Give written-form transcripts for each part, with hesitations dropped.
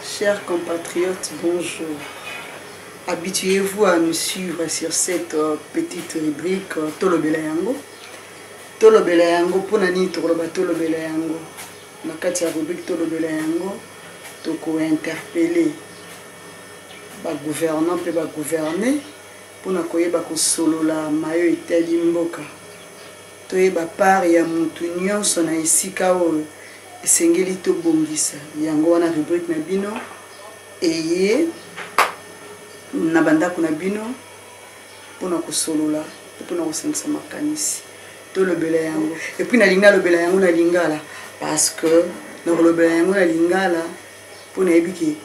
Chers compatriotes, bonjour. Habituez-vous à nous suivre sur cette euh, petite rubrique euh, Tolobela Yango. Tolobela Yango, pour nani tokoloba Tolobela Yango. Na kati ya rubrique Tolobela Yango, toko interpeller ba gouvernants pe ba gouvernés pona koyeba kosolola mayo etali mboka. Toyeba part ya mutu nyonso na esika oyo esengeli tobongisa. Yango wana rubrique na bino eye na bandako na bino mpona kosolola mpe mpona kosangisa makanisi. Tolobela yango. Et puis nalingi nalobela yango na lingala parce que nakolobela yango na lingala mpo nayebi ke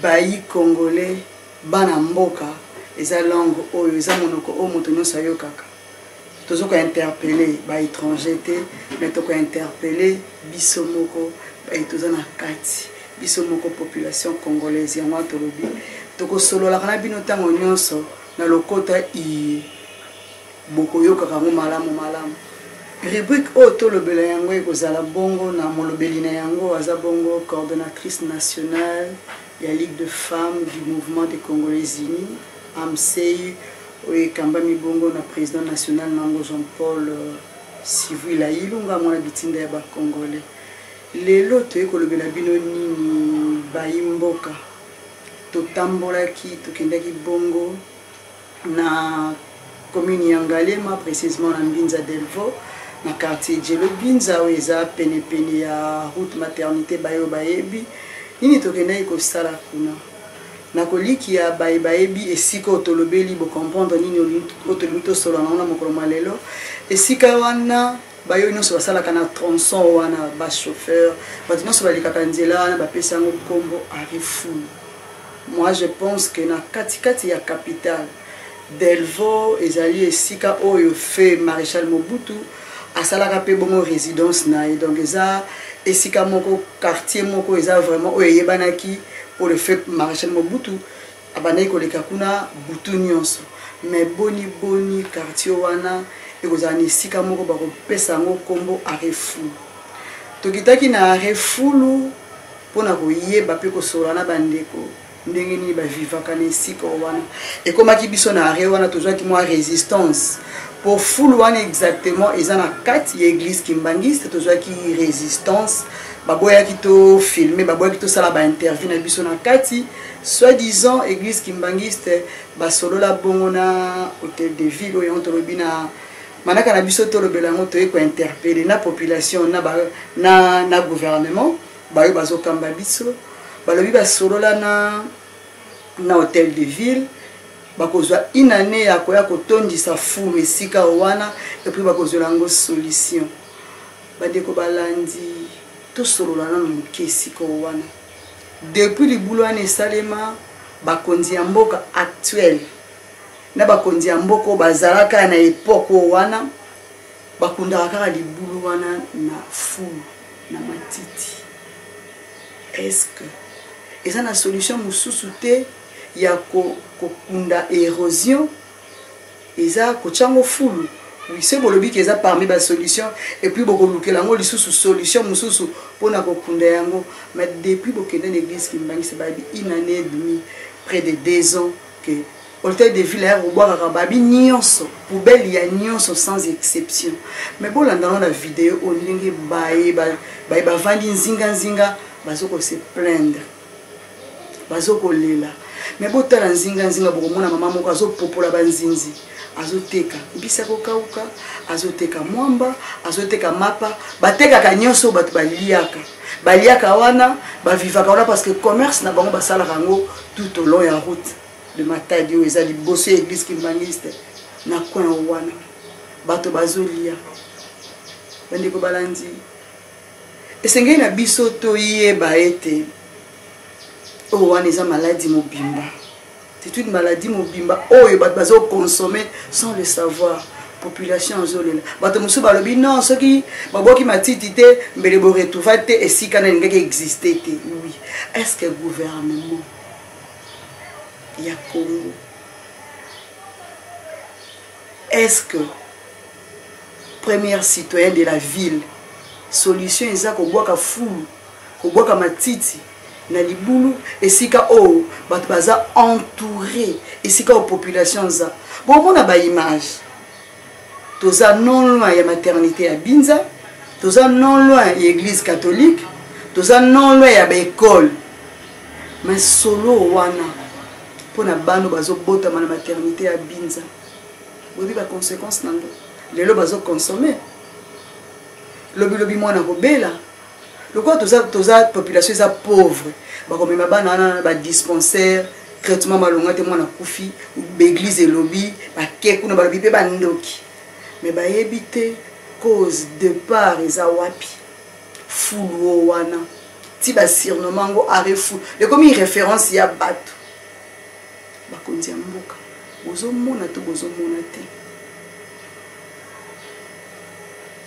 bayi congolais bana mboka eza langue oyo eza monoko oyo moto nyonso ayokaka. Tozo ko interpeller ba étrangers te, mais toko interpeller biso moko baye toza na kati, biso moko population congolaise. Yango wana tolobi tokosololaka na bino ntango nyonso na lokota iye bokoyokaka yango malamu malamu. Rubrique oyo tolobela yango ekozala bongo na molobeli na yango aza bongo coordonnatrice nationale ya Ligue de femmes du mouvement des Congolais unis AMCU, oyo ekambami bongo na président national nango Jean-Paul euh, Sivuila Ilunga, mwana bitinda ya ba Congolais. Lelo toye kolobela bino nini bayi mboka. Totambolaki, tokendaki bongo na commune ya Ngaliema, précisément na Mbinza Delvaux, na quartier Djelo Binza, oyo eza penepene ya route maternité bayo bayebi. Nini tokendaki kosala kuna? Nakolikia baye bayebi esika oyo tolobeli, bocomprendre nini oyo tolingi tosolola nango na mokolo mwa lelo. Esika wana bayo nyonso basalaka na tronçon wana, ba chauffeur, bato nyonso balekaka nzela wana bapesi yango nkombo Arifulu. Moi je pense que na katikati ya capitale Delvaux ezali esika oyo feu Maréchal Mobutu asalaka pe bongo résidence na ye. Donc eza esika moko, quartier moko eza vraiment oyo eyebanaki pour le feu Maréchal Mobutu abandaki koleka kuna butu nyonso. Mais boni boni quartier wana ekozala na esika moko bakopesa yango nkombo Arefulu. Tokitaki na Arefulu mpona koyeba mpe kosolola na bandeko ndenge nini bavivaka na esika wana. Ekomaki biso na arrêt wana, tozwaki mwa résistance po fulu wana exactement eza na kati ya église kimbanguiste. Tozwaki résistance, baboyaki to filmer, baboyaki tosala ba interview na biso na kati. Soi-disant église kimbanguiste basolola bongo na hôtel de ville oyo yango tolobi na manaka na biso tolobela yango, toye kointerpeller na population na, ba, na, na gouvernement bayo bazokamba biso. Balobi basolola na, na hôtel de ville, bakozwa une année ya koya kotondisa fulu esika wana, et puis bakozwela yango solution. Bandeko balandi, tosolola nano moke esika wana. Depuis libulu wana esalema, bakonzi ya mboka actuel na bakonzi ya mboka oyo bazalaka na epoque oyo wana bakundaka kaka libulu wana na fulu na matiti. Est-ce que eza na solution mosusu te ya kokunda érosion? Eza kotia yango fulu? Oui, soki bolobi ke eza parmi ba solution, et puis bokolukela yango lisusu solution mosusu mpona kokunda yango. Mais depuis bokende na église Kimbanguiste, bayebi une année et demie, près de 2 ans, que hôtel de ville ya kobwakaka babi nyonso, poubelle ya nyonso sans exception. Mais bolanda ngo na video oyo ndenge baye baye bavandi nzinga nzinga bazo ko se plaindre, bazo kolela. Mais botala nzinga nzinga, bokomona mama moko azopopola banzinzi, azoteka mbisi ya kokauka, azoteka mwamba, azoteka mapa, batekaka nyonso bato baliaka, baliaka wana, bavivaka wana parce que commerce na bango basalaka yango tout au long ya route de Matadi oyo eza liboso ya église kimbanguiste na coin wana bato bazolia. Bandeko balandi, esengeli na biso toyeba ete oyo wana eza maladi mobimba, c'est une maladie mobimba oyo bato bazo consommer sans le savoir. Population azolela, bato mosusu balobi non, soki babwaki matiti te mbele boretrouva te esika na elingaki existe te. Oui, est-ce que gouvernement ya Congo, est-ce que premier citoyen de la ville, solution eza kobwaka fulu, kobwaka matiti? Na libulu esika oyo bato baza entouré, esika oyo population aza. Bomona ba image. Toza non loin ya maternité ya Binza, toza non loin ya église catholique, toza non loin ya ba école. Mais solo wana mpo na bano bazobotama na maternité ya Binza, boyebi ba conséquence nango. Lelo bazoconsommer, lobilobi mwana kobela. Lokola toza population eza pauvre, bakomema bana wana na badispensaire, traitement malonga te, mwana akufi, baeglise elobi, bake kuna balobi mpe bandoki, mais bayebi te cause départ eza wapi. Fulu o wana ti basurnoma yango arrêt fulu, ekomi référence ya bato. Bakonzi ya mboka, bozomona to bozomona te?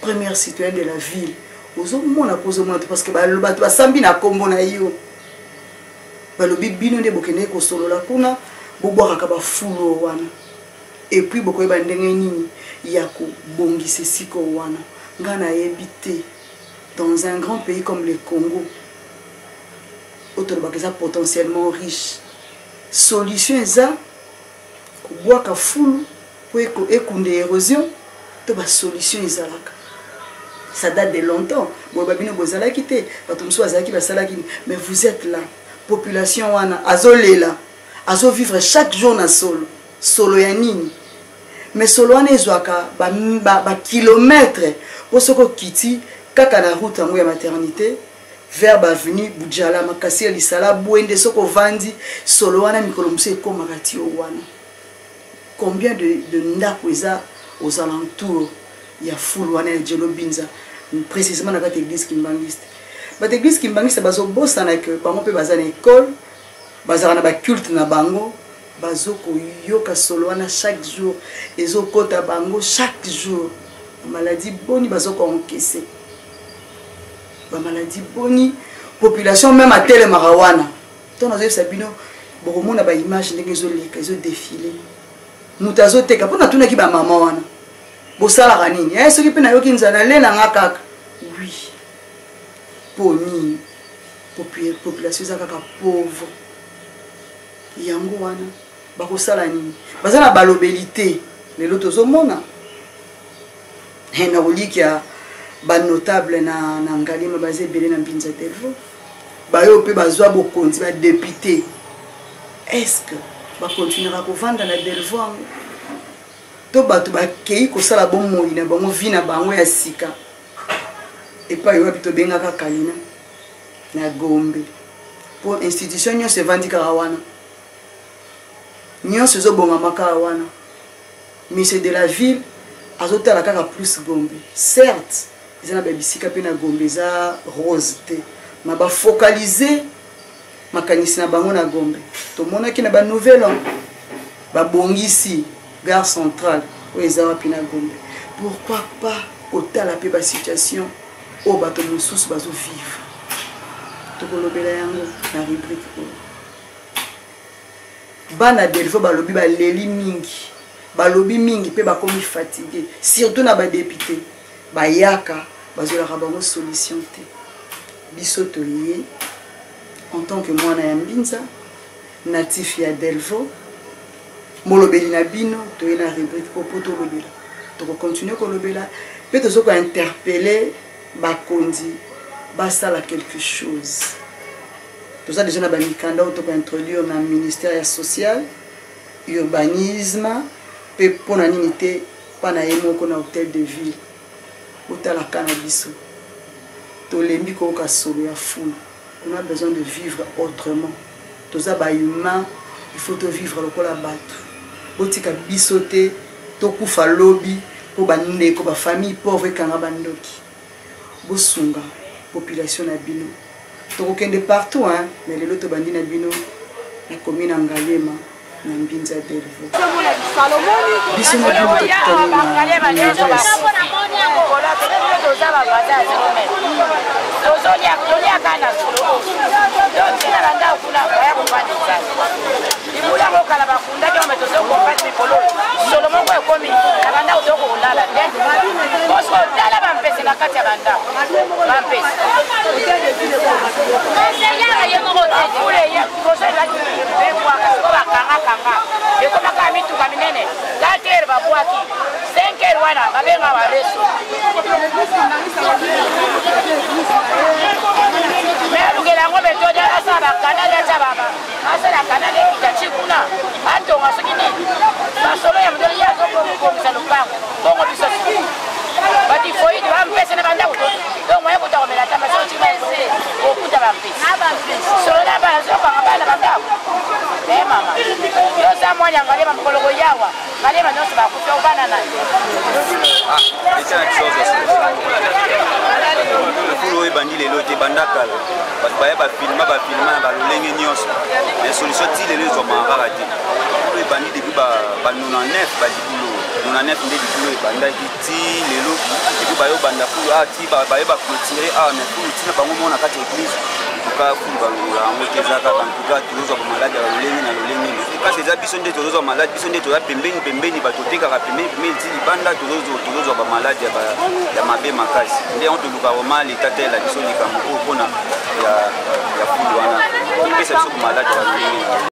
Première citoyenne de la ville, ozomona mpo ozomona te, parce que bato basambi na nkombo na yo, balobi bino nde bokendeki kosolola kuna, bobwakaka bafulu wana, et puis bokoyeba ndenge nini ya kobongisa esika wana. Ngai nayebi te, dans un grand pays comme le Congo, oyo tolobaka eza potentiellement riche, solution eza kobwaka fulu po ekunda érosion to basolution ezalaka. Ça date de longtemps, boye babino bozalaki te, bato mosusu bazalaki, basalaki, mais vous êtes là. Population wana azolela, azovivre chaque jour na solo. Solo ya nini? Mais solo wana ezwaka bakilomètre, mpo soki okiti kaka na route yango ya maternité vers baavenue Budjala, Makasi ya Lisala, Bwende, soki ovandi, solo wana mikolo mosusu ekomaka ti o wana. Combien de ndako eza aux alentours ya fulu wana ya Djelo Binza, précisément na kati église kimbangiste? Bato église kimbangiste bazobosana ke bango mpe baza na école, bazalaka na baculte na bango, bazokoyoka solo wana chaque jour, ezokota bango chaque jour. Bamaladi boni bazokoencaisser, bamaladi boni population même atelemaka wana. Ntango nazoyebisa bino, bokomona baimage ndenge ezoleka, ezodéfiler, moto azoteka. Mpo natunaki bamama wana, bosalaka nini? Soki mpe nayoki nzala, nalelanga kaka. Oui, mpo nini? Population eza kaka pauvre, yango wana bakosala nini? Baza na balobeli te. Lelo tozomona na kolikia banotable na Ngaliema baza ebele, na Mbinza Delvo, bayo mpe bazwa bokonzi, badéputé. Est-ce que bakontinuaka kovanda na Delvo yango, to bato bakei kosala bomoi na bango, vie na bango ya sika epai wapi? Tobengaka Kalina na Gombe, mpo institution nyonso evandi kaka wana, nyonso ezobongama kaka wana. Monsieur de la ville azotala kaka plus Gombe. Certes, eza na babisika mpe na Gombe eza rose te, ma bafocaliser makanisi na bango na Gombe. Tomonaki na banouvel an babongisi gare centrale oyo eza wapi na Gombe. Pourquoi pas kotala mpe basituation oyo bato mosusu bazovivre? Tokolobela yango na rubrique oyo. Bana Delvo balobi, baleli mingi, balobi mingi mpe bakomi fatigue, surtout na badéputé bayaka, bazwelaka bango solution te. Biso toye en tant que mwana ya Mbinza, natif ya Delvo, molobeli na bino, toye na rubrique oyo mpo tolobela, tokocontinuer kolobela mpe tozo kointerpeller bakonzi basala quelque chose. Toza déjà na bamikanda oyo tokointroduire na ministère ya social, urbanisme, mpe mpo na nini te mpa na ye moko na hôtel de ville. Botalaka na biso, tolembi koyoka solo ya fulu. On a besoin de vivre autrement. Toza bahumain, il faut tovivre lokola bato. Botika biso te tokufa lobi mpo bandeko bafamille pauvre ekanga bandoki. Bosunga population na bino. Tokokende partout, hein, mais lelo tobandi na bino na commune ya Ngaliema, na Mbinza Delvo. Biso na bino tokutani na adresse. Toliaka na solo, totina na ndako kuna, baya kovanda ezali libula yango kala bakundaki yango, me tozokompati mikolo solo moko ekomi na bandako, tokokolala te. Bosco, tala bampese na kati ya bandako bampesi bafule liboso ezalaki ebwaka siko bakangakanga ekomaka ya mituka minene 4 heure babwaki 5 heure wana babenga bareso me alukela yango metode asala bakanali atya asala kanali ekita ti kuna atonga soki nini masolo ya modele ye azobongisa lopango bongo biso sikoyo batifoyide bampese na bandako donc moye kuta komela ata masi okuta bampese solo na bana zokanga bana bandako e mama yo oza mwana ya ngalema mokolo koyawa ngalema nyonso bakufi obana na fulu oyo ebandi lelo te banda kala bato baya bafilma bafilma na balolenge nyonso mais solution ti lelo ezwamaka kaka te fulu ebandi depuis ba 99 balibulu 99 nde libulu ebandaki ti lelo epuis bayo banda fulu ah, ti bayo baclotire awa ah, mais fulu ntina bango moko na kati ya eglise tuka fulu balongola yango te eza kaka ntuka tozozwa bamaladi ya lolenge na lolenge kasi eza biso nde tozozwa maladi biso nde toza pembeni pembeni bato otekaka pembeni pembeni ti libanda tozozwa bamaladi ya mabe makasi nde yango toluka vraimen leta talela biso likambo oyo mpona ya fulu wana epesa biso bamaladi ya lolenge.